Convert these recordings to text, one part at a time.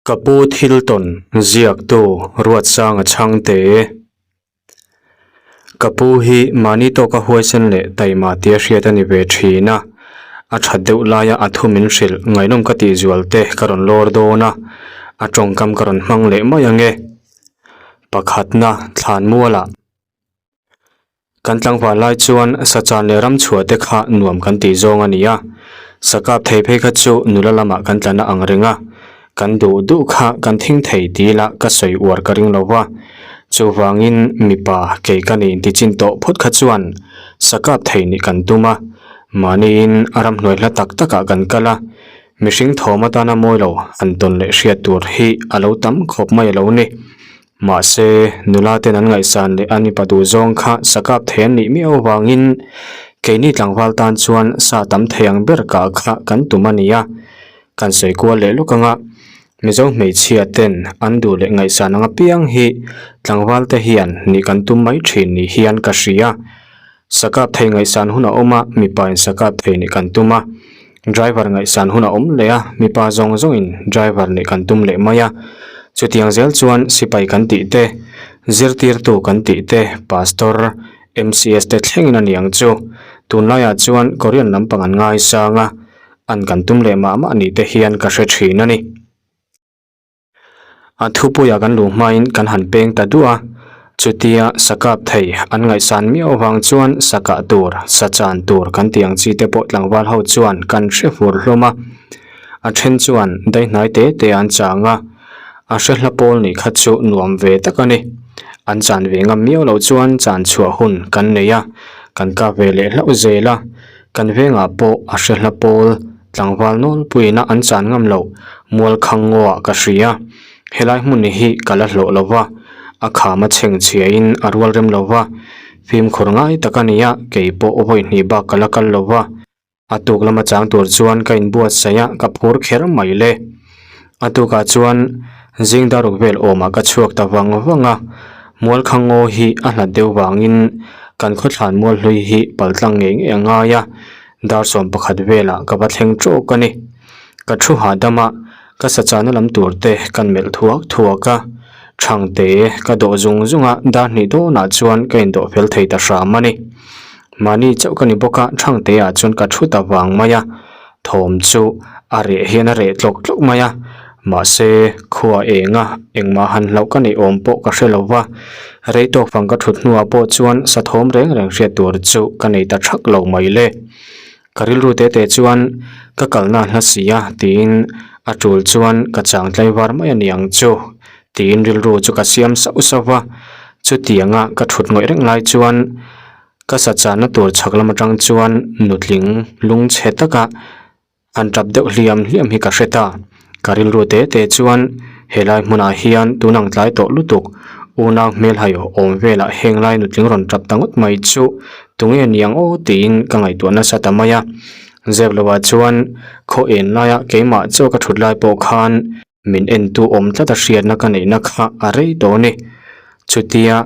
Ka pu thil tawn ziaktu Ruatsanga chhangte. Ka pu hi mahni tawka huaisen leh taima tia hriat a ni ve thin a, a that deuh laia a thu min hrilh ngaihnawm ka tih zual te ka rawn lawr dawn a, a tawngkam ka rawn hmang leh mai ang e. Pakhatna thlanmualah. Kan tlangval lai chuan sachan leh ramchhuah te kha nuam kan tih zawng a ni a, sakap thei phei kha chu nula lamah kan tla na ang reng a, kan duh duh kha kan thing thei ti ila ka sawi uar ka ring lo va, chuvangin mipa kei ka nih intichin tawh phawt kha chuan sakap thei nih kan tum a, mahniin a ramhnuai hla tak takah kan kal a, mihring thawm atana mawi lo han tawn leh hriat tur hi a lo tam khawp mai a lo ni. Mahse, nula ten an ngaihsan leh an mipa duh zawng kha sakap thei an nih miau avangin keini tlangval tan chuan sa tam thei ang ber kah kha kan tum a ni a. Kan sawi kual leh lawk anga Mizo hmeichhia ten an duh leh ngaihsan ang apiang hi tlangval te hian nih kan tum mai thin ni hian ka hria. Sakap thei ngaihsan hun a awm a, mipa in sakap thei nih kan tum a. Driver ngaihsan hun a awm leh a, mipa zawng zawngin driver nih kan tum leh mai a. Chutiang zel chuan sipai kan tih te, zirtirtu kan tih te, pastor, MCS te thlengin a ni ang chu. Tunlaiah chuan Korean lampang an ngaisang a, an kan tum leh mah mah nih te hian ka hre thin a ni. A thupuia kan luh hmain kan han peng ta duah a, chutia sakap thei an ngaihsan miau avang chuan sakah tur, sa chan tur kan tih ang chi te pawh tlangval ho chuan kan hre fur hlawm a. A then chuan daihnai te te an chang a, a hre hla pawl nih kha chu nuam ve tak a ni. An chan ve ngam miau loh chuan chan chhuah hun kan nei a, kan kap ve leh hlauh zel a. Kan vengah pawh a hre hla pawl tlangval nawlpuiina an chan ngam loh mual khang ngaw ah ka hria. Helai hmun hi ka la hlawh lo va, a kham a chheng chhiain a rual rem lo va, fimkhur ngai tak a nia kei pawh vawi hnih bak ka la kal lo va. A tuk lama chang tur chuan ka inbuatsaih a, ka phur kher mai le. A tukah chuan zing daruk vel awmah ka chhuak ta vang vang a, Mualkhang ngaw hi a hlat deuh vangin kan khawthlan mual hlui hi paltlang ngei ngei a ngai a, dar 11 velah ka va thleng tawk a ni. Ka thu hahdam a, ka sachana lam tur te kan melh thuak thuak a, Thangte ka dawh zung zung a, dar hnih dawnah chuan ka indawh fel thei ta hram a ni. Mahni chauh ka ni bawk a, Thangte ah chuan ka thu ta vang mai a. Thawm chu a reh hian a reh tlawk tlawk mai a, mahse khua enga engmah han hlauh ka neih awm pawh ka hre lo va, rei tawk fang ka thut hnuah pawh chuan sa thawm reng reng hriat tur chu ka nei ta thak lo mai le. Ka rilru te te chuan ka kalna hla si a tiin a tul chuan ka chang tlaivar mai a ni ang chu tiin rilru chu ka siam sauh sauh va, chutianga ka thut ngawih reng lai chuan Ka sa channa tur chhak lam atang chuan nutling lung chhe taka han tap deuh hliam hliam hi ka hre ta. Ka rilru te te chuan helai hmunah hian tunang tlai tawh lutuk unau hmelhai awm velah heng lai nutling rawn tap ta ngawt mai chu tunge niang aw tiin ka ngaihtuah nasa ta mai a. Zep lovah chuan khaw en laia keimah chaw ka thut lai pawh khan Min entu awm tlat a hriatna ka neihna kha a rei tawh a ni. Chutia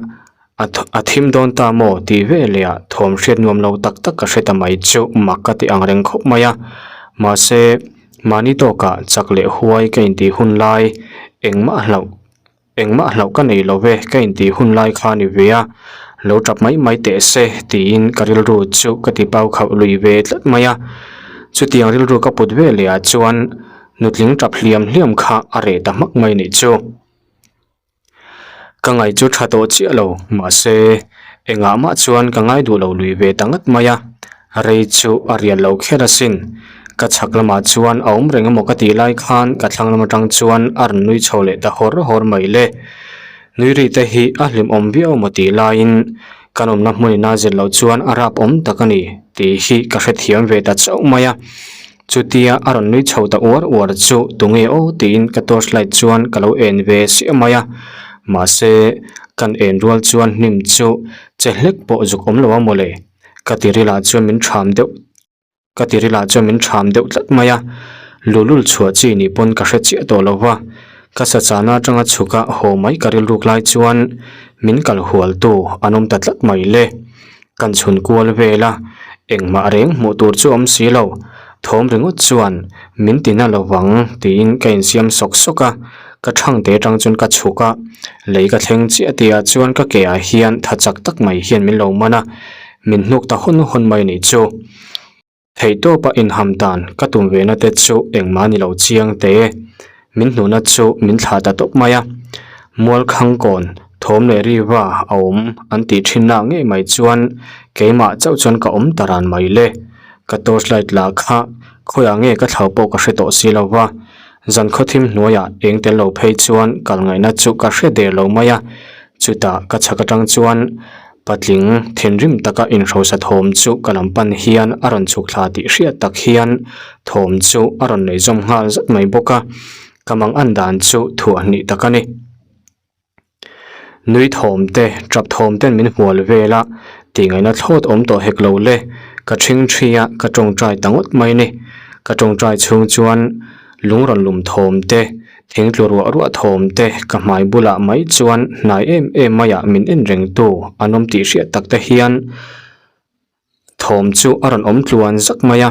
a a thim dawn ta maw tih veleh ah thawm hriat nuam lo tak tak ka hre ta mai chu mak ka ti ang reng khawp mai a. Mahse, mahni tawkah chak leh huai ka intih hun lai engmah hlauh engmah hlauh ka nei lo ve ka intih hun lai kha a ni ve a, lo tap mai mai teh se tiin ka rilru chu ka ti pau khauh lui ve tlat mai a. Chutiang rilru ka put veleh ah chuan Nutling tap hliam hliam kha a reh ta hmak mai nih chu. Ka ngaih chu tha tawh chiah lo, mahse engah mah chuan ka ngai duh lo lui ve ta ngat mai a, rei chu a rial lo kher asin. Ka chhak lamah chuan a awm reng emaw ka tih lai khan ka thlang lam atang chuan a rawn nui chho leh ta hawr hawr mai le. Nui ri te hi a hlimawm viau emaw tih laiin kan awmna hmun ina zir loh chuan a rap awm tak a ni tih hi ka hrethiam ve ta chauh mai a. Chutia a rawn nui chho ta uar uar chu tunge aw tiin ka torch light chuan ka lo en ve siah mai a, mahse kan en rual chuan hnim chu che hlek pawh zuk awm lo a mawle, ka tirilah chuan min ṭham deuh ka tirilah chuan min ṭham deuh tlat mai a, lulul chhuah chi nih pawn ka hre chiah tawh lo va, ka sachana aṭanga chhuka haw mai ka rilruk lai chuan min kal hual tu an awm ta tlat mai le. Kan chhun kual vel a, engmah reng hmuh tur chu awm si lo. Thawm ringawt chuan min ti na lovang tiin ka insiam sawk sawk a, ka thang te atang chuan ka chhuk a, lei ka thleng chiah tih ah chuan ka ke ah hian tha chak tak mai hian min lo man a, min hnuk ta hawn hawn mai ni chu. Theihtawpa inham dan ka tum ve na te chu engmah ni lo chiang te, min hnuhna chu min thlah ta tawp mai a, Mualkhang kawn thawm leh riva a awm an tih thin nak ngei mai chuan keimah chauh chuan ka awm ta ran mai le. Ka torch light lah kha khawiah nge ka thlau pawh ka hre tawh si lo va, zan khawthim hnuaiah eng tel lo phei chuan kal ngaihna chu ka hre der lo mai a, chutah ka chhak atang chuan patling thinrim taka inhrosa thawm chu ka lam pan hian a rawn chhuk thla tih hriat tak hian thawm chu a rawn nei zawm nghal zat mai bawk a. Ka mang an dan chu thuah hnih tak a ni. Nui thawm te, tap thawm ten min hual vel a, tih ngaihna thlawt awm tawh hek lo le. Ka ṭhing ṭhi a, ka ṭawngṭai ta ngawt mai ni. Ka ṭawngṭai chhung chuan lung rawn lum thawm te, thing tlu ruah ruah thawm te ka hmai bulah mai chuan hnai em em maiah min en rengtu an awm tih hriat tak te hian Thawm chu a rawn awm tluan zak mai a,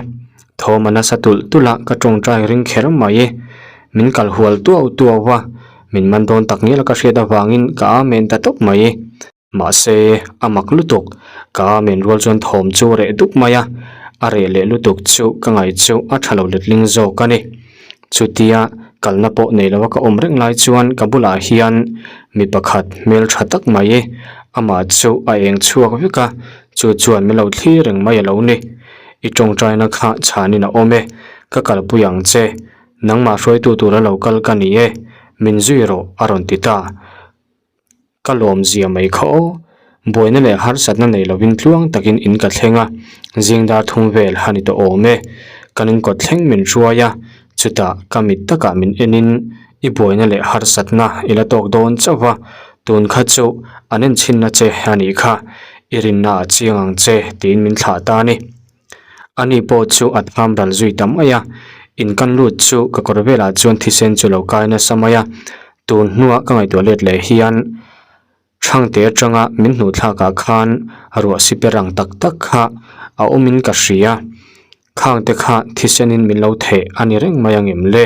thawm a nasa tulh tulh a ka tawngtai ring kher mai. Min kal hual tuau tuau a, min man dawn tak ngial ka hriat avangin ka amen ta tawp mai. Mahse, a mak lutuk, ka amen rual chuan thawm chu a reh dup mai a, a reh leh lutuk chu ka ngaih chu a tha lo letling zawk a ni. Chutia kalna pawh nei lova ka awm reng lai chuan ka bulah hian mi pakhat hmel tha tak mai amah chu a eng chhuak vek a, chu chuan min lo thlir reng mai a lo ni. I tawngtaina kha chhanin a awm e, ka kalpui ang che, nangmah hruaitu tura lo kal ka ni e, min zui rawh a rawn ti ta. Ka lawmzia mai kha aw. Buaina leh harsatna nei lovin tluang takin in ka thleng a, zing dar thum vel a ni tawh awm e. Kan inkawt thleng min hruai a, chutah ka mit takah min enin i buaina leh harsatna i la tawk dawn chauh va, tun kha chu an enchhinna che a nih kha, i rinna a chiang ang che tiin min thlah ta a ni. Ani pawh chu a tham ral zui ta mai a, in kan lut chu ka kawr velah chuan thisen chu lo kai nasa mai a, tun hnua ka ngaihtuah let leh hian Thangte atanga min hnuh thlakah khan ruah siper ang tak tak kha a awmin ka hria, khangte kha thisenin min lo theh a ni reng mai angem le?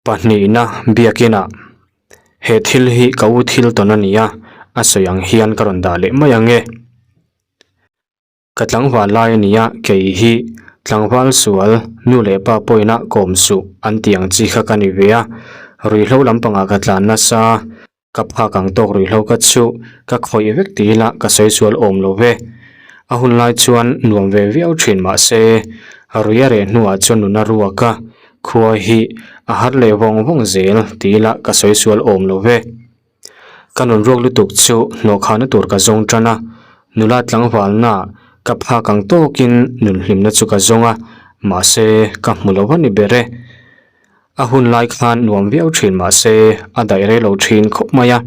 Pahnihna biakinah he thil hi ka u thil tawn a ni a, a sawi ang hian ka rawn dah leh mai ang e. Ka tlangval lai a ni a, kei hi tlangval sual nu leh pa pawina kawm suh an tih ang chi kha ka ni ve a, ruihhlo lampangah ka tlan nasa. Ka phak ang tawk ruihhlo ka chu ka khawih vek ti ila ka sawi sual awm lo ve. A hun lai chuan nuam ve viau thin mah se, rui a reh hnuah chuan nuna ruak a, khua hi a har leh vawng vawng zel ti ila ka sawi sual awm lo ve. Ka nun ruak lutuk chu hnawhkhahna tur ka zawng tan a, nula tlangvalna ka phak ang tawkin nun hlimna chu ka zawng a, mahse ka hmu lo va ni ber e. A hun lai khan nuam viau thin mah se a daih rei lo thin khawp mai a,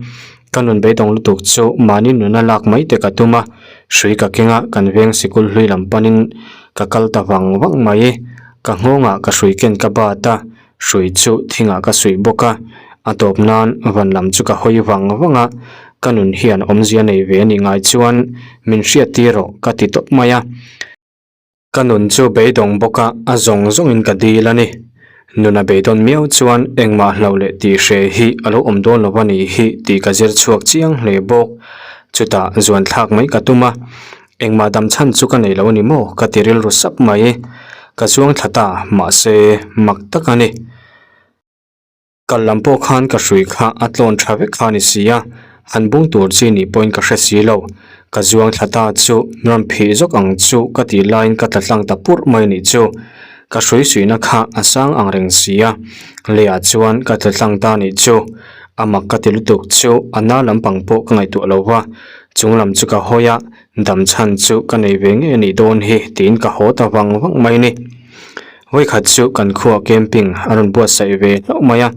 ka nun beidawng lutuk chu mahni nuna lak mai te ka tum a, hrui ka keng a kan veng sikul hlui lam panin ka kal ta vang vang mai, ka nghawngah ka hrui ken ka bat a, hrui chu thingah ka suih bawk a, a tawp nan van lam chu ka hawi vang vang a, ka nun hian awmzia nei ve a nih ngai chuan min hriat tir rawh ka ti tawp mai a. Ka nun chu beidawng bawk a, a zawng zawngin ka dil a ni. Nuna beidawn miau chuan engmah hlauh leh tih hre hi a lo awm dawn lo a nih hi tih ka zir chhuak chiang hle bawk. Chutah zuan thlak mai ka tum a, engmah dam chhan chu ka nei lo a ni maw ka ti rilru sap mai. Ka zuang thla ta, mahse mak tak a ni. Kal lam pawh khan ka hrui kha a tlawn tha vek kha a ni si a, han bung tur chi nih pawhin ka hre si lo. Ka zuang thla ta chu rawn phih zawk ang chu ka tih laiin ka tla tlang ta purh mai nih chu. Ka hrui suihna kha a sang ang reng si a, leiah chuan ka tla tlang ta nih chu. A mak ka ti lutuk chu a na lampang pawh ka ngaihtuah lo va, chung lam chu ka hawi a, dam chhan chu ka nei ve ngei a nih dawn hi tiin ka haw ta vang vang mai ni. Vawikhat chu kan khuaa camping a rawn buatsaih ve hlauh mai a,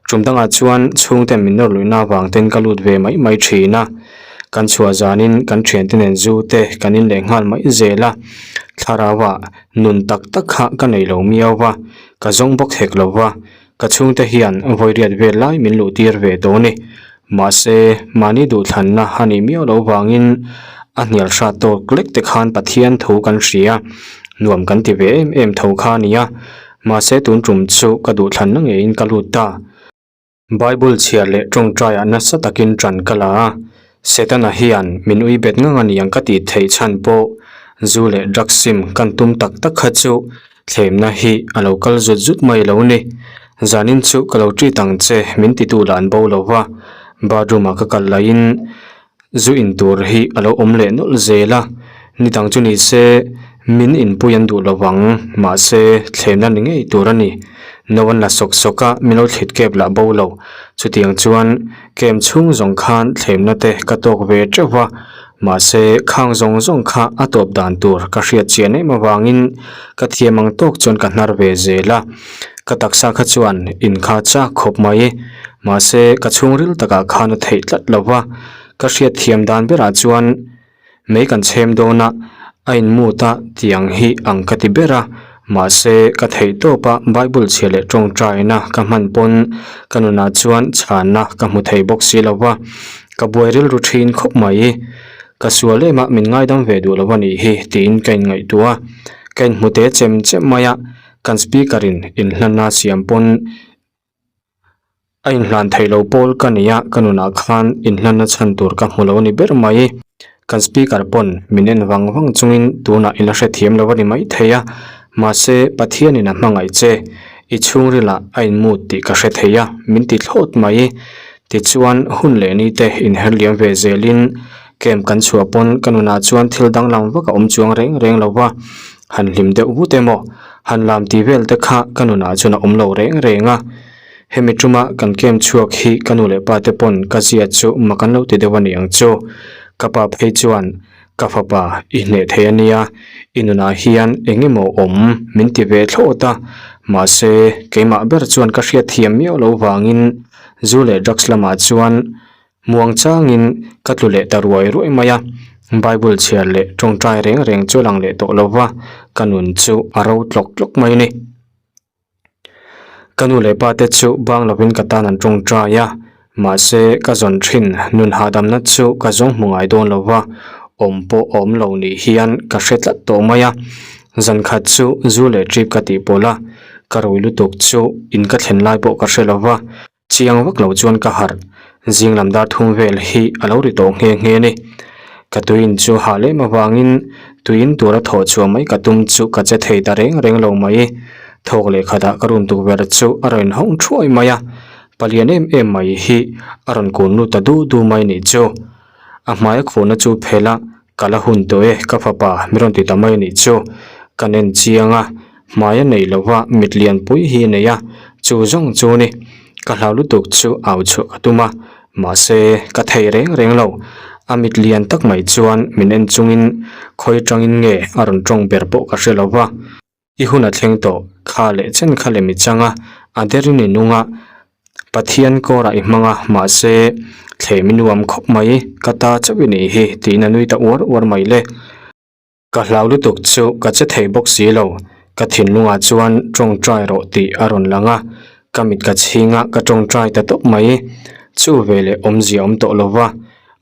tum dangah chuan chhungte min nawr luihna avang ten ka lut ve mai mai thin a, kan chhuah zanin kan thiante nen zu te kan in leh nghal mai zel a, thlarau-ah nun tak tak kha ka nei lo miau va, ka zawng bawk hek lo va, ka chhungte hian vawiriat vel lai min luh tir ve tawh a ni. Mahse, mahni duhthlanna a nih miau lo vangin. A hnial hrat tawk lek te khan Pathian thu kan hria, nuam kan ti ve em em tho kha a nia. Mahse tun tum chu ka duhthlanna ngeiin ka lut ta. Bible chhiar leh tawngtaiah nasa takin ṭan ka la a, Setana hian min ui bet ngang a niang ka tih theih chhan pawh zu leh drugs sim kan tum tak tak kha chu thlemna hi a lo kal zut zut mai lo ni. Zanin chu ka lo treat ang che min titu lah an bo lo va, bathroom ah ka kal laiin Zu in tur hi a lo awm leh nawlh zel a, ni dang chu ni se min inpui an duh lo vang, mahse thlemna ni ngei tur a ni. No an la sawk sawk a, min lo thlit kep lah bo lo. Chutiang chuan kem chhung zawng khan thlemna te ka tawk ve teuh va, mahse khang zawng zawng kha a tawp dan tur ka hriat chian em avangin ka thiam ang tawk chuan ka hnar ve zel a, ka taksa kha chuan in kha chak khawp mai. Mahse, ka chhungril takah khan a theih tlat lo va, ka hriat thiam dan berah chuan mei kan chhem dawn a, a inmut a tiang hi ang ka ti ber a. Mahse, ka theih tawp a, Bible chhia leh tawngtaina ka hman pawn ka nunah chuan chhanna ka hmu thei bawk si lo va, ka buai rilru thin khawp mai. Ka sual em a, min ngaidam ve duh lo a nih hi tiin ka inngaihtuah a, ka inhmu te chem chem mai a, kan speaker in inhlanna siam pawn A inhlan theih lo pawl ka nei a, ka nunah khan inhlanna chhan tur ka hmu lo a ni ber mai. Kan speaker pawn min en vang vang chungin tunah i la hrethiam lo a ni maithei a, mahse Pathianin a hmangaih che, i chhungrilah a inmut tih ka hre thei a, min ti thlawt mai. Tichuan hun leh ni te inher liam ve zelin camp kan chhuah pawn ka nunah chuan thil danglam vak a awm chuang reng reng lo va, han hlim deuh vut emaw, han lam ti vel te kha ka nunah chuan a awm lo reng reng a. Hemi tuma kan camp chhuak hi ka nu leh pa te pawn ka zia chu mak an lo ti deuh a ni ang chu. Ka pa phei chuan ka fapa i hneh thei a nia, i nunah hian eng emaw awm min ti ve thlawt a, mahse keimah ber chuan ka hriat thiam miau lo vangin zu leh drugs lamah chuan Muang changin ka tlu leh ta ruai ruai mai a, Bible chhiar leh tawngtai reng reng chu a lang leh tawh lo va, ka nun chu a ro tlawk tlawk mai a ni. Ka nu leh pa te chu bang lovin ka tan an tawngtai a, mahse ka zawn thin nun hahdamna chu ka zawng hmu ngai dawn lo va, awm pawh a awm lo nih hian ka hre tlat tawh mai a. Zan khat chu zu leh trip ka tih pawlh a, ka rui lutuk chu in ka thlen lai pawh ka hre lo va, Chiang vak lo chuan ka harh, zing lam dar thum vel hi a lo ri tawh nghe nghe a ni. Ka tuiin chu hah lem avangin tuiin tura thawh chhuah mai ka tum chu ka che thei ta reng reng lo mai. Thawk leh khatah ka room tukverh chu a rawn hawng thuai mai a, palian em em mai hi a rawn kun lut ta du du mai nih chu. A hmaia khuhna chu phel a, ka la hun tawh e ka fapa mi rawn ti ta mai nih chu. Kan en chiang a, hmai a nei lo va mit lian pui hi a nei a, chu zawng chu ni. Ka hlau lutuk chu au chhuah ka tum a, mahse ka thei reng reng lo. A mit lian tak mai chuan min en chungin khawi tangin nge a rawn tawng ber pawh ka hre lo va. I hun a thleng tawh, kha leh chen kha lem i chang a, a derin i nung a, Pathian kawrah i hmang a, mahse, thlem i nuam khawp mai, ka ta chauh i nih hi, tiin a nui ta uar uar mai le. Ka hlau lutuk chu ka che thei bawk si lo, ka thinlungah chuan tawngtai rawh tih a rawn lang a, ka mit ka chhing a, ka tawngtai ta tawp mai. Chu veleh awmzia awm tawh lo va,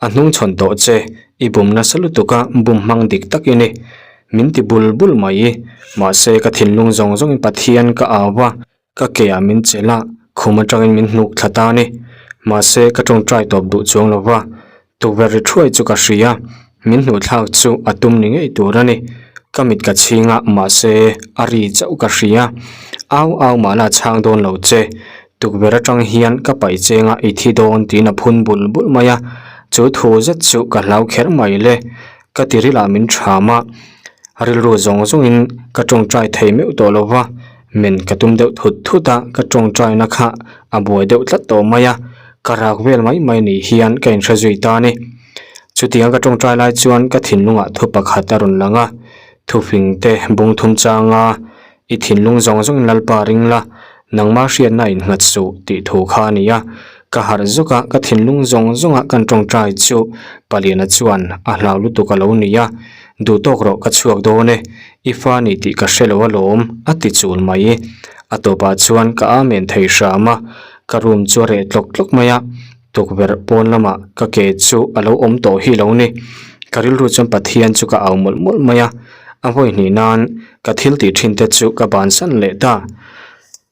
a hnungchhawn tawh che, i bum nasa lutuk a, bum hmang dik tak i ni. Min ti bul bul mai. Mahse ka thinlung zawng zawngin Pathian ka au a, ka ke ah min chelh a, khum atangin min hnuk thla ta a ni. Mahse ka tawngtai tawp duh chuang lo va, tukverh ri thuai chu ka hria, min hnuh thlak chu a tum ni ngei tur a ni. Ka mit ka chhing a, mahse a ri chauh ka hria. Au au mahla chhang dawn lo che, tukverh atang hian ka paih cheng a i thi dawn tiin a phun bul bul mai a, chu thu zet chu ka hlau kher mai le. Ka ti rilah min ṭham a, rilru zawng zawngin ka ṭawngṭai thei meuh tawh lo va, men ka tum deuh thut thut a, ka ṭawngṭaina kha a buai deuh tlat tawh mai a, ka rak vel mai mai ni hian ka inhre zui ta a ni. Chutiang ka ṭawngṭai lai chuan ka thinlungah thu pakhat a rawn lang a, thufing te bung thum changa i thinlung zawng zawngin Lalpa ring la, nangmah hriatna innghat suh tih thu kha a ni a. Ka harh zawk a, ka thinlung zawng zawnga kan tawngtai chu Paliana chuan a hlau lutuk a lo ni a, Duh tawk rawh ka chhuak dawn e, i fa ni tih ka hre lo alawm a ti chul mai. A tawpah chuan ka amen thei hram a, ka room chu a reh tlawk tlawk mai a, tukverh pawn lamah ka ke chu a lo awm tawh hi lo ni. Ka rilru chuan Pathian chu ka au mawlh mawlh mai a, a vawi hnih nan ka thil tih thin te chu ka bansan leh ta.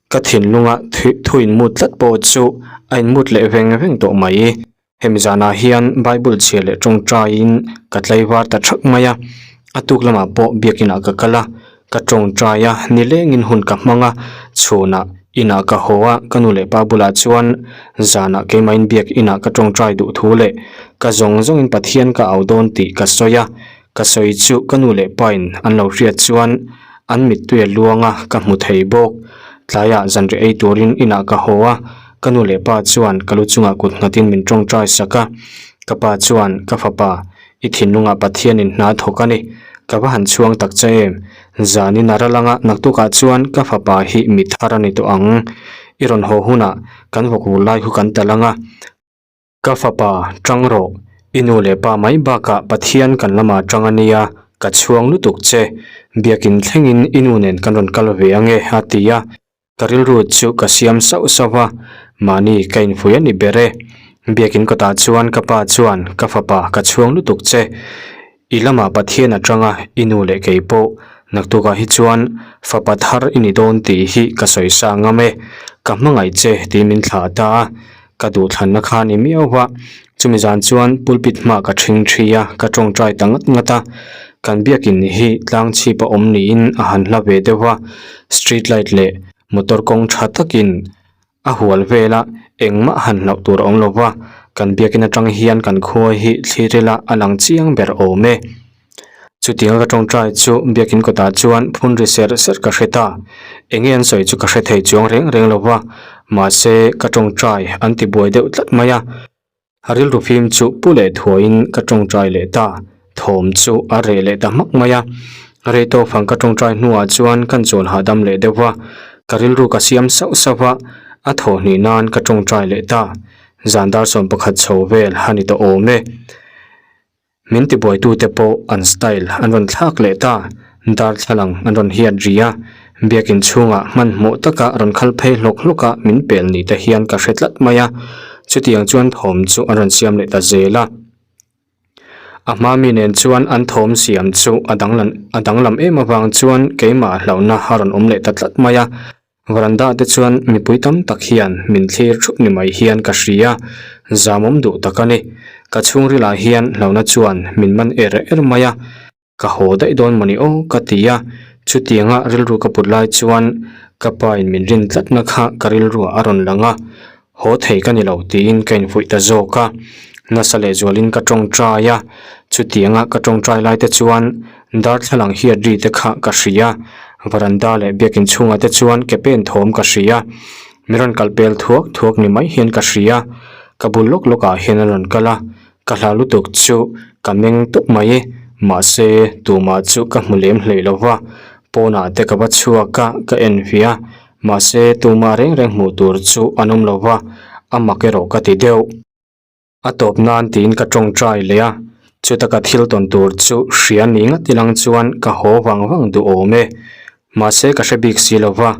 Ka thinlunga thu inmut tlat pawh chu a inmut leh veng veng tawh mai. Hemi zanah hian Bible chhia leh tawngtaiin ka tlaivar ta thak mai a, a tuk lamah pawh biakinah ka kal a, ka tawngtai a, nilengin hun ka hmang a, chhunah inah ka haw a, ka nu leh pa bulah chuan zanah keimahin biakinah ka tawngtai duh thu leh ka zawng zawngin Pathian ka au dawn tih ka sawi a, ka sawi chu ka nu leh pain an lo hriat chuan an mittui a luang a, ka hmu thei bawk. Tlaiah zanriah ei turin inah ka haw a. Ka nu leh pa chuan ka lu chungah kut nghatin min tawngtai sak a, ka pa chuan ka fapa, i thinlungah Pathianin hna a thawk a ni, ka va han chhuang tak che em, zanin a ral anga naktukah chuan ka fapa hi mi thar a ni tawh ang, i rawn haw hunah kan vawk vur lai khu kan tal anga, Ka fapa, tang rawh. I nu leh pa mai bakah Pathian kan lamah tang a nia, ka chhuang lutuk che. Biakin thlengin i nu nen kan rawn kal ve ange, a ti a. Ka rilru chu ka siam sauh sauh a, mahni ka infuih a ni ber e. Biakin kawtah chuan ka pa chuan, Ka fapa, ka chhuang lutuk che. I lamah Pathian atanga i nu leh kei pawh naktukah hi chuan fapa thar i ni dawn tih hi ka sawi sa ngam e, ka hmangaih che tiin min thlah ta a, ka duhthlanna kha a ni miau va. Chumi zan chuan pulpit hma ka ṭhing ṭhi a, ka ṭawngṭai ta ngat ngat a. Kan biakin hi tlang chhip a awm niin a han hla ve deuh va, street light leh motor kawng ṭha takin A hual vela engmah han hlauh tur a awm lo va, kan biakin atang hian kan khua hi thlir ila a lang chiang ber awm e. Chutianga ka tawngtai chu biakin kawtah chuan phun ri ser ser ka hre ta. Enge an sawi chu ka hre thei chuang reng reng lo va, mahse ka tawngtai an ti buai deuh tlat mai a. A rilru fim chu pu leh thuaiin ka tawngtai leh ta, thawm chu a reh leh ta hmak mai a. Rei tawk fang ka tawngtai hnuah chuan kan chawl hahdam leh deuh va, ka rilru ka siam sauh sauh va, a thawh hnih nan ka tawngtai leh ta. Zan dar 11 chho vel a ni tawh awm e. Min tibuaitute pawh an style an rawn thlak leh ta, darthlalang an rawn hiat ri a, biakin chhungah hmanhmawh taka rawn khal phei hlawk hlawk a min pel ni te hian ka hre tlat mai a, chutiang chuan thawm chu an rawn siam leh ta zel a. A hma mi nen chuan an thawm siam chu a danglam a danglam em avang chuan keimah hlauhna a rawn awm leh ta tlat mai a. Veranda te chuan mipui tam tak hian min thlir thup ni mai hian ka hria, zamawm duh tak a ni. Ka chhungrilah hian hlauhna chuan min man er er mai a, ka haw daih dawn mawni aw ka ti a, chutianga rilru ka put lai chuan ka pa in min rin tlatna kha ka rilruah a rawn lang a, haw thei ka ni lo tiin ka infuih ta zawk a, nasa lehzualin ka tawngtai a, chutianga ka tawngtai lai te chuan darthlalang hiat ri te kha ka hria, varanda leh biakin chhungah te chuan ke pen thawm ka hria, mi rawn kal pel thuak thuak ni mai hian ka hria, ka bul lawk lawkah hian a rawn kal a, ka hla lutuk chu ka meng tawp mai, mahse tumah chu ka hmu lem hlei lo va, pawnah te ka va chhuak a, ka en ve a. Mahse, tumah reng reng hmuh tur chu an awm lo va, a mak erawh ka ti deuh. A tawp nan tiin ka tawngtai leh a, chuta ka thil tawn tur chu hria ni ngat ilang chuan ka haw vang vang duh awm e. Mahse, ka hre bik si lo va,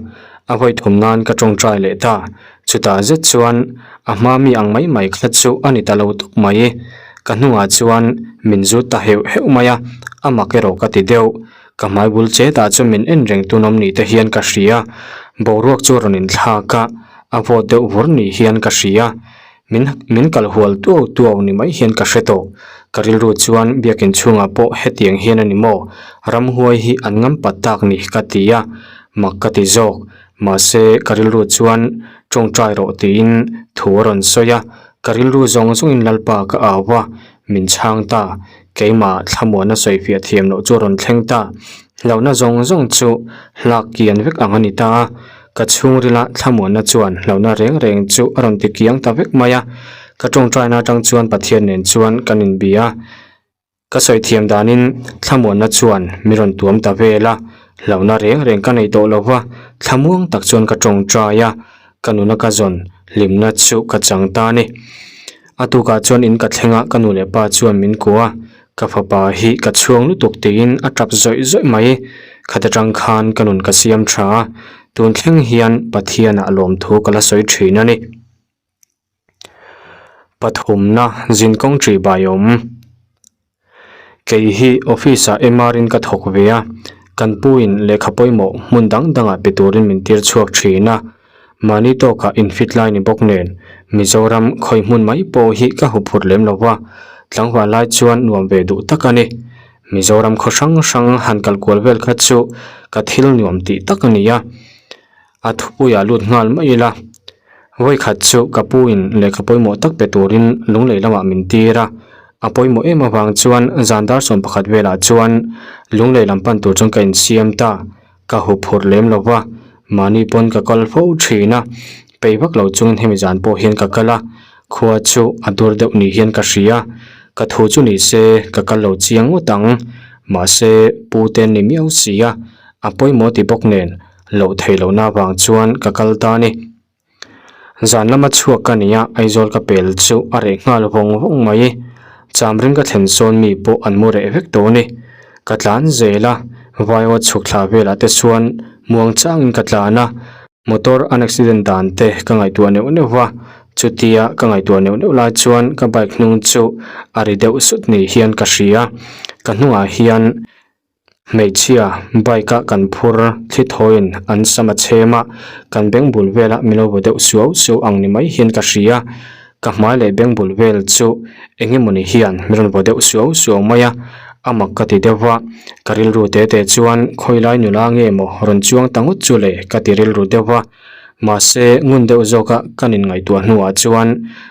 a vawi thum nan ka tawngtai leh ta. Chutah zet chuan a hma mi ang mai mai kha chu a ni ta lo tawp mai. Ka hnungah chuan min zut ta heuh heuh mai a, a mak erawh ka ti deuh. Ka hmai bul chetah chu min en reng tun awm ni te hian ka hria, boruak chu a rawn inthlak a, a vawt deuh vur ni hian ka hria. Min min kal hual tuau tuau ni mai hian ka hre tawh. Ka rilru chuan biakin chhungah pawh hetiang hian a ni maw, ramhuai hi an ngam pat tak ni ka ti a, mak ka ti zawk. Mahse ka rilru chuan tawngtai rawh tiin thu a rawn sawi a, ka rilru zawng zawngin Lalpa ka au a, min chhang ta. Keimah thlamuahna sawifiah thiam loh chu a rawn thleng ta. Hlauhna zawng zawng chu hlak kian vek ang a ni ta a, ka chhungrila thlamuahna chuan hlauhna reng reng chu a rawn ti kiang ta vek mai a. Ka tawngtaina atang chuan Pathian nen chuan kan inbia a, ka sawi thiam danin thlamuahna chuan mi rawn tuam ta vel a, hlauhna reng reng ka nei tawh lo va, thlamuang tak chuan ka tawngtai a, ka nuna ka zawn hlimna chu ka chang ta a ni. A tukah chuan in ka thleng a, ka nu leh pa chuan min kuah a, ka fapa hi ka chhuang lutuk tiin a tap zawih zawih mai. Khat atang khan ka nun ka siam tha a, tun thleng hian Pathianah lawmthu ka la sawi thin a ni. Pathumna, Zinkawng ṭih bai awm. Kei hi office ah MR in ka thawk ve a, kan pu in lehkha pawimawh hmun dang dangah pe turin min tir chhuak thin a. Mahni tawkah infit lai ni bawk nen Mizoram khawi hmun mai pawh hi ka huphurh lem lo va, tlangval lai chuan nuam ve duh tak a ni. Mizoram khaw hrang hrang han kal kual vel kha chu ka thil nuam tih tak a ni a. A thupuiah lut nghal mai ila, vawikhat chu ka pu in lehkha pawimawh tak pe turin lunglei lamah min tir a, a pawimawh em avang chuan zan dar 11 velah chuan lunglei lam pan tur chuan ka insiam ta, ka huphurh lem lo va, mahni pawn ka kal fo thin a, peih vak lo chungin hemi zan pawh hian ka kal a, khua chu a dur deuh ni hian ka hria, ka thu chu ni se ka kal lo chiang ngawt ang, mahse pu te an ni miau si a, a pawimawh ti bawk nen. Loh theih lohna avang chuan ka kal ta a ni. Zan lama chhuak ka ni a, Aizawl ka pel chu a reh nghal vawng vawng mai. Chamring ka thlen sawn mi pawh an mu reh vek tawh a ni. Ka tlan zel a, Vaiaw chhuk thla velah te chuan muang changin ka tlan a, motor an accident dan te ka ngaihtuah neuh neuh va, chutia ka ngaihtuah neuh neuh lai chuan ka bike hnung chu a ri deuh sut ni hian ka hria. Ka hnungah hian Hmeichhia bike a kan phur thli thawiin an sam a chhem a, kan beng bul velah min lo vaw deuh suau suau ang ni mai hian ka hria. Ka hmai leh beng bul vel chu eng emawni hian min rawn vaw deuh suau suau mai a, a mak ka ti deuh va. Ka rilru te te chuan khawilai nula nge maw rawn chuang ta ngawt chu le ka ti rilru deuh va. Mahse ngun deuh zawka kan inngaihtuah hnuah chuan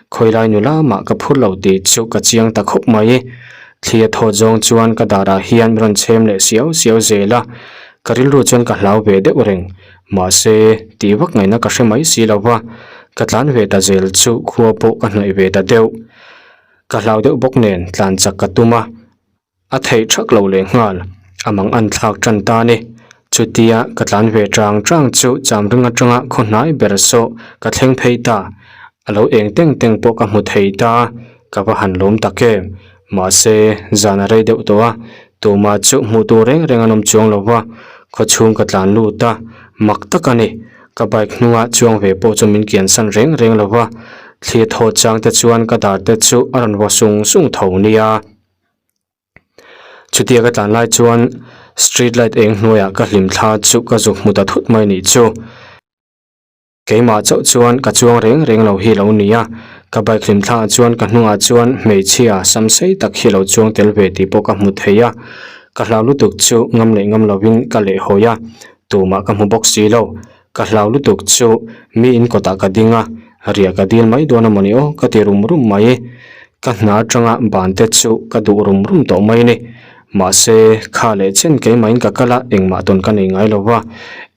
khawilai nula mah ka phur lo tih chu ka chiang ta khawp mai. Thli a thawt zawng chuan ka darah hian min rawn chhem leh siau siau zel a, ka rilru chuan ka hlau ve deuh reng. Mahse, tih vak ngaihna ka hre mai si lo va, ka tlan ve ta zel chu khua pawh ka hnaih ve ta deuh. Ka hlau deuh bawk nen tlan chak ka tum a, a theih thak lo leh nghal, a mang an thlak tan ta a ni. Chutia ka tlan ve chang chang chu Chamring atanga khaw hnai ber saw ka thleng phei ta, a lo eng teng teng pawh ka hmu thei ta. Ka va han lawm tak em? Mahse, zan a rei deuh tawh a, tumah chu hmuh tur reng reng an awm chuang lo va, khaw chhung ka tlan lut a, mak tak a ni. Ka bike hnunga chuang ve pawh chu min kian san reng reng lo va, thli thaw chang te chuan ka dar te chu a rawn vaw sung sung tho nia. Chutia ka tlan lai chuan street light eng hnuaiah ka hlim thla chu ka zuk hmu ta thut mai nih chu. Keimah chauh chuan ka chuang reng reng lo hi lo ni a, ka bike hlim thlangah chuan ka hnungah chuan hmeichhia sam sei tak hi lo chuang tel ve tih pawh ka hmu thei a, ka hlau lutuk chu ngam leh ngam lovin ka leh hawi a, tumah ka hmu bawk si lo, ka hlau lutuk chu mi in kawtah ka ding a, riah ka dil mai dawn a mawni aw ka ti rum rum mai, ka hna atanga ban te chu ka duh rum rum tawh mai a ni. Mahse, kha leh chen keimahin ka kal a, engmah tawn ka nei ngai lo va.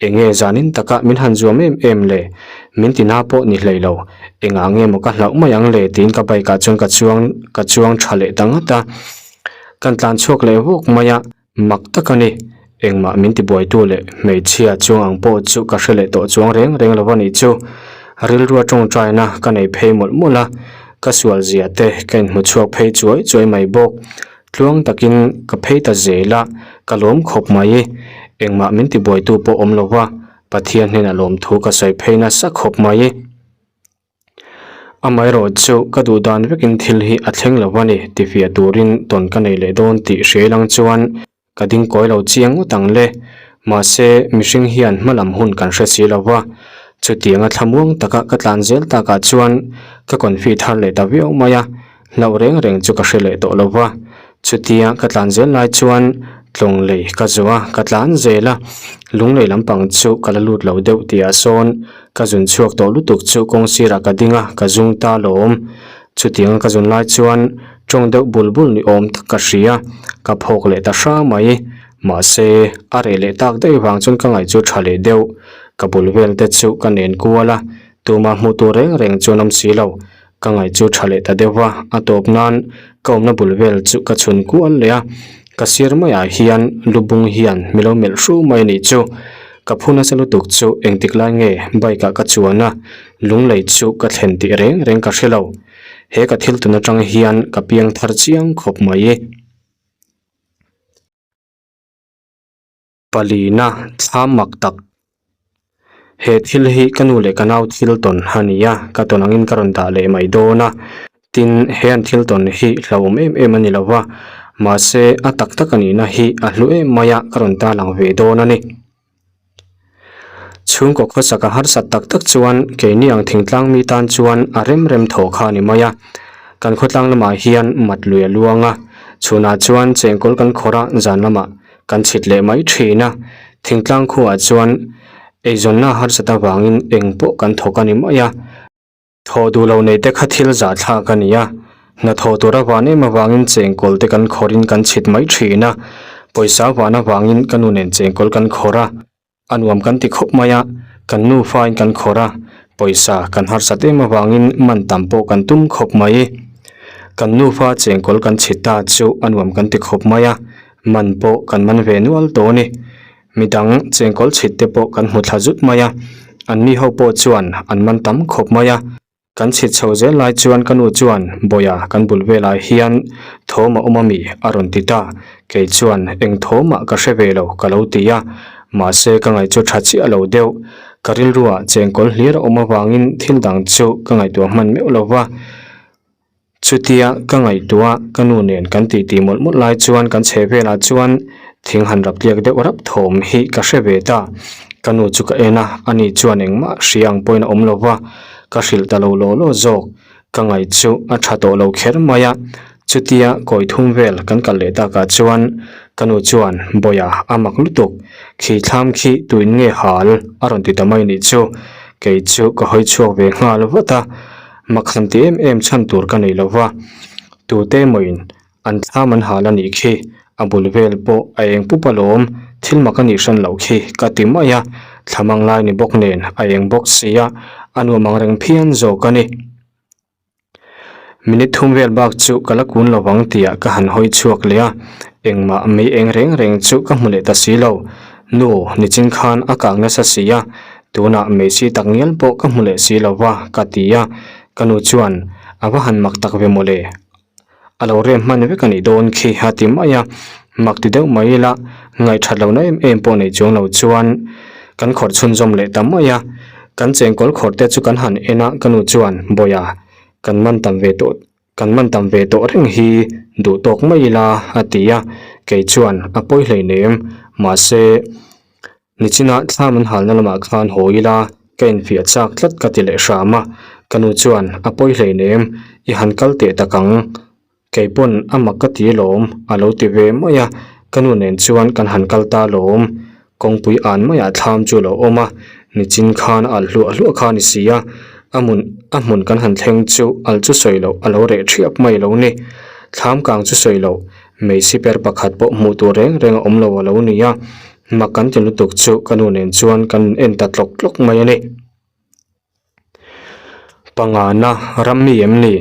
Enge zanin taka min han zuam em em le? Min ti na pawh ni hlei lo. Engah nge maw ka hlauh mai ang le tiin ka bike ah chuan ka chuang ka chuang tha leh ta ngat a. Kan tlan chhuak leh vawk mai a, mak tak a ni. Engmah min ti buaitu leh hmeichhia chuang ang pawh chu ka hre leh tawh chuang reng reng lo a nih chu. Rilrua tawngtaina ka nei phei mawlh mawlh a, ka sual zia te ka inhmu chhuak phei chuai chuai mai bawk. Tluang takin ka phei ta zel a, ka lawm khawp mai. Engmah min ti buaitu pawh awm lo va, Pathian hnenah lawmthu ka sawi phei nasa khawp mai. Amaherawh chu ka duh dan vekin thil hi a thleng lo a ni ti fiah turin tawn ka nei leh dawn tih hria ilang chuan ka ding kawi lo chiang ngawt ang le. Mahse, mihring hian hmalam hun kan hre si lo va, chutianga thlamuang taka ka tlan zel takah chuan ka confi thar leh ta viau mai a. Hlauh reng reng chu ka hre leh tawh lo va, chutia ka tlan zel lai chuan tlawng lei ka zawh a, ka tlan zel a, lunglei lampang chu ka la lut lo deuh tih ah sawn ka zun chhuak tawh lutuk chu kawng sirah ka ding a, ka zung ta lawm. Chutianga ka zun lai chuan tawng deuh bul bul ni awm tak ka hria, ka phawk leh ta hra mai. Mahse, a reh leh tak daih vang chuan ka ngaih chu tha leh deuh, ka bul vel te chu ka nen kual a, tumah hmuh tur reng reng chuan awm si lo. Ka ngaih chu tha leh ta deuh va, a tawp nan ka awmna bul vel chu ka chhun kual leh a, ka sir maiah hian lu bung hian mi lo melh hru mai anih chu. Ka phu nasa lutuk chu engtik lai nge bike ah ka chuan a, lunglei chu ka thlen tih reng reng ka hre lo. He ka thil tun atang hian ka piang thar chiang khawp mai. Palina thla mak tak. He thil hi ka nu leh ka nau thil tawn a ni a, ka tawn angin ka rawn dah leh mai dawn a. Tin, he an thil tawn hi hlauhawm em em a ni lo va. Mahse, a tak tak a nihna hi a hlu em mai a, ka rawn tarlang ve dawn a ni. Chhungkaw khawsak a harsat tak tak chuan keini ang thingtlang mi tan chuan a rem rem thaw kha a ni mai a. Kan khawtlang lamah hian mat lui a luang a, chhunah chuan chengkawl kan khawrh a, zan lamah kan chhit leh mai thin a. Thingtlang khuaah chuan eizawnna harsat avangin eng pawh kan thawk a ni mai a. Thawh duh lo nei te kha thil zah thlak a ni a, hna thawh tur a van em avangin chengkawl te kan khawrhin kan chhit mai thin a, pawisa van avangin ka nu nen chengkawl kan khawr a, a nuam kan ti khawp mai a, kan nufain kan khawr a, pawisa kan harsat em avangin man tam pawh kan tum khawp mai. Kan nufa chengkawl kan chhit ta chu a nuam kan ti khawp mai a, man pawh kan man ve nual tawh a ni. Midang chengkawl chhit te pawh kan hmu thla zut mai a, an mi ho pawh chuan an man tam khawp mai a. Kan chhit chho zel lai chuan ka nu chuan Bawia kan bul velah hian thawm a awm ami a rawn ti ta, kei chuan eng thawmah ka hre ve lo ka lo ti a, mahse ka ngaih chu tha chiah lo deuh. Ka rilruah chengkawl hlir a awm avangin thil dang chu ka ngaihtuah hman meuh lo va. Chutia ka ngaihtuah ka nu nen kan titi mawlh mawlh lai chuan kan chheh velah chuan thing han rap tliak deuh rap thawm hi ka hre ve ta. Ka nu chu ka en a, ani chuan engmah hria ang pawhin a awm lo va, ka hrilh ta lo law law zawk. Ka ngaih chu a tha tawh lo kher mai a. Chutia kawi thum vel kan kal leh takah chuan ka nu chuan Bawia a mak lutuk, khi thlam khi tuin nge hal a rawn ti ta mai nih chu. Kei chu ka hawi chhuak ve nghal vat a. Makhan ti em em chhan tur ka nei lo va, tute emawiin an thlam an hal a nih khi, a bul vel pawh a eng pup alawm, thil mak a nih hran loh khi ka ti mai a, thlamang lai ni bawk nen a eng bawk si a, a nuam ang reng phian zawk a ni. Minute thum vel bak chu ka la kun lo vang tihah ka han hawi chhuak leh a, engmah mei eng reng reng chu ka hmu leh ta si lo. Nu, nichin khan a kang nasa si a, tunah Messi tak ngial pawh ka hmu leh si lo va, ka ti a. Ka nu chuan, A va han mak tak ve mawle, a lo rem hman vek a nih dawn khi a ti mai a. Mak ti deuh mai ila, ngaihthat lohna em em pawh nei chuang lo chuan kan khawrh chhunzawm leh ta mai a. Kan chengkawl khawrh te chu kan han en a, ka nu chuan, Bawia, kan man tam ve tawh Kan man tam ve tawh reng hi duh tawk mai ila a ti a, kei chuan a pawi hleinem, mahse nichinah thlam an halna lamah khan haw ila ka infiah chak tlat ka ti leh hram a, ka nu chuan a pawi hleinem, i han kal teh tak ang, kei pawn a mak ka ti alawm a lo ti ve mai a, ka nu nen chuan kan han kal ta alawm, Kawngpui an maiah thlam chu a lo awm a, nichin khan a alh hluah hluah kha a ni si a, a hmun a hmun kan han thleng chu alh chu sawi loh a lo reh thiap mai lo ni. Thlam kang chu sawi loh, mei siper pakhat pawh hmuh tur reng reng a awm lo a lo ni a, mak kan ti lutuk chu ka nu nen chuan kan en ta tlawk tlawk mai a ni. Pangana ram mi em ni?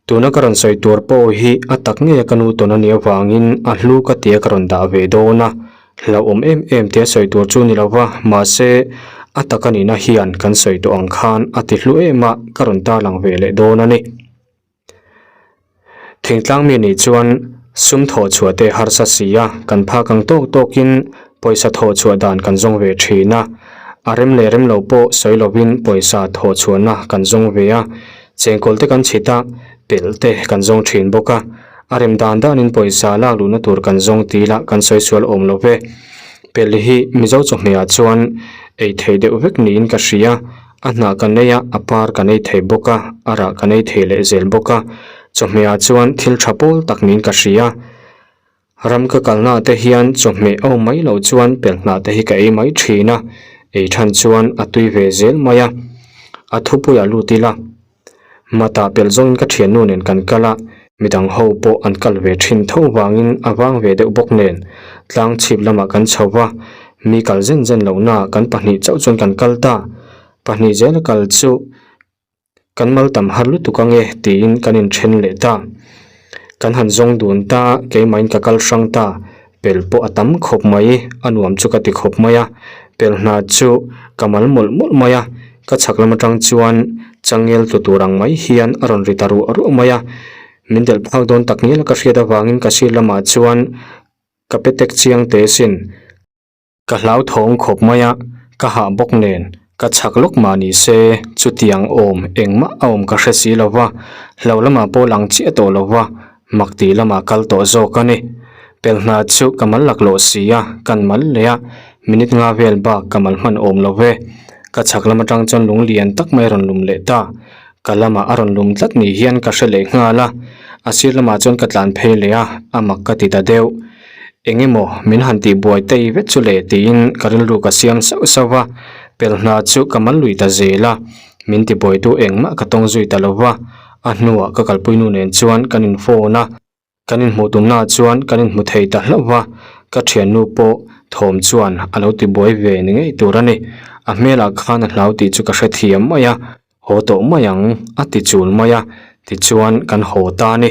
Tuna ka rawn sawi tur pawh hi a tak ngei a ka nu tawn a nih avangin a hlu ka tia ka rawn dah ve dawn a, hlauhawm em em tia sawi tur chu ni lo va, mahse a tak a nihna hian kan sawi tawh ang khan a ti hlu em a, ka rawn tarlang ve leh dawn a ni. Thingtlang mi nih chuan sum thawh chhuah te harsa si a, kan phak ang tawk tawkin pawisa thawh chhuah dan kan zawng ve thin a, a rem leh rem lo pawh sawi lovin pawisa thawh chhuahna kan zawng ve a, Chengkawl te kan chhit a, pelh te kan zawng thin bawk a, a rem dan danin pawisa lak luhna tur kan zawng ti ila kan sawi sual awm lo ve. Pelh hi Mizo chawhmehah chuan ei thei deuh vek niin ka hria, a hnah kan ei a, a par kan ei thei bawk a, a rah kan ei thei leh zel bawk a, chawhmehah chuan thil tha pawl tak niin ka hria. Ram ka kalnaah te hian chawhmeh a awm mai loh chuan pelhnah te hi ka ei mai thin a, ei than chuan a tui ve zel mai a. A thupuiah lut ila, Matah pelh zawngin ka thiannu nen kan kal a, midang ho pawh an kal ve thin tho vangin a vang ve deuh bawk nen tlang chhip lamah kan chho va, mi kal zen zen lohnaah kan pahnih chauh chuan kan kal ta. Pahnih zela kal chu. Kan mal tam har lutuk ange tiin kan inthen leh ta. Kan han zawng dun ta, keimahin ka kal hrang ta. Pel pawh a tam khawp mai, a nuam chu ka ti khawp mai a. Pel hna chu ka mal mawlh mawlh mai a, ka chhak lam atang chuan changel tlu tur ang mai hian a rawn ri ta ruah ruah mai a. Min delh phak dawn tak ngial ka hriat avangin ka sir lamah chuan ka pe tek chiang teh sin. Ka hlauthawng khawp mai a, ka hah bawk nen, ka chhak lawk mah ni se, chutiang awm engmah a awm ka hre si lo va, hlo lamah pawh lang chiah tawh lo va, Mak tih lamah kal tawh zawk a ni. Pelhna chu ka mal laklawh si a, kan mal leh a, minute nga vel bak ka mal hman awm lo ve. Ka chhak lam atang chuan lung lian tak mai a rawn lum leh ta. Ka lamah a rawn lum tlat ni hian ka hre leh nghal a, a sir lamah chuan ka tlan phei leh a, a mak ka ti ta deuh. Eng emaw min han tih buai tei vet chu le tiin ka rilru ka siam sauh sauh va, pelhna chu ka mal lui ta zel a, min ti buaitu engmah ka tawng zui ta lo va, a hnuah ka kalpui nu nen chuan kan in phone a, kan inhmuh tumnaah chuan kan inhmu thei ta hlauh va, ka thiannu pawh thawm chuan a lo ti buai ve ni ngei tur a ni, a hmelah khan a hlau tih chu ka hrethiam mai a, haw tawh mai ang a ti chul mai a, tichuan kan haw ta a ni.